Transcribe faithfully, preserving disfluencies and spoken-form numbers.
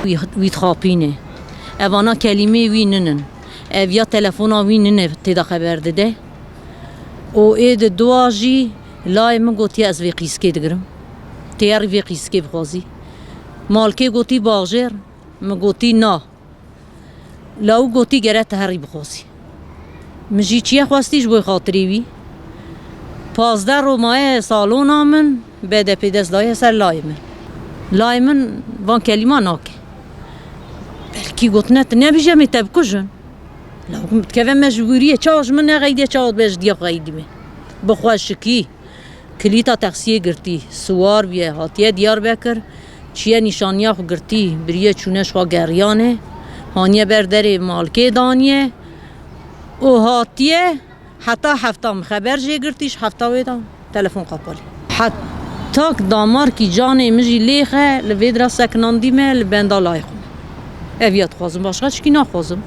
Wî, wî dixapîne. Evana kelîmê wî ninin. Ev ya telefona wî nine tê de xeber dide. Û ê di dua jî layê min gotiye ez vê qîskê digirim. Tê herî vê qîskê bixwazî. Malkê gotî bajêr, min gotî na. Law gotî gere te herî bixwazî. Min jî çiye xwestî ji bo xatirê wî. Pazdeh ro maye salona min, B D P dest daye ser layê min. Layê min van kelîma nake. Belkî gotine tu nebîje me te bikujin. Law dikeve mecbûriyê, çawa ji min nexeydiye, çawa dibe ji diya xeydî me. Bi xweşikî. Kilîta taksiyê girtî, siwar bûye, hatiye Diyarbekir, çiye nîşaniya xwe girtî, biriye çûne ji xwe geriyanê, haniye ber derê malkê daniye û hatiye heta hefta min xeber jê girtî, ji hefta wê de telefon qapalî. Heta damarkî canê min jî lêxe, li vê dira sekinandî me li benda layê xwe. Ev ya dixwazim, başqa çikî naxwazim.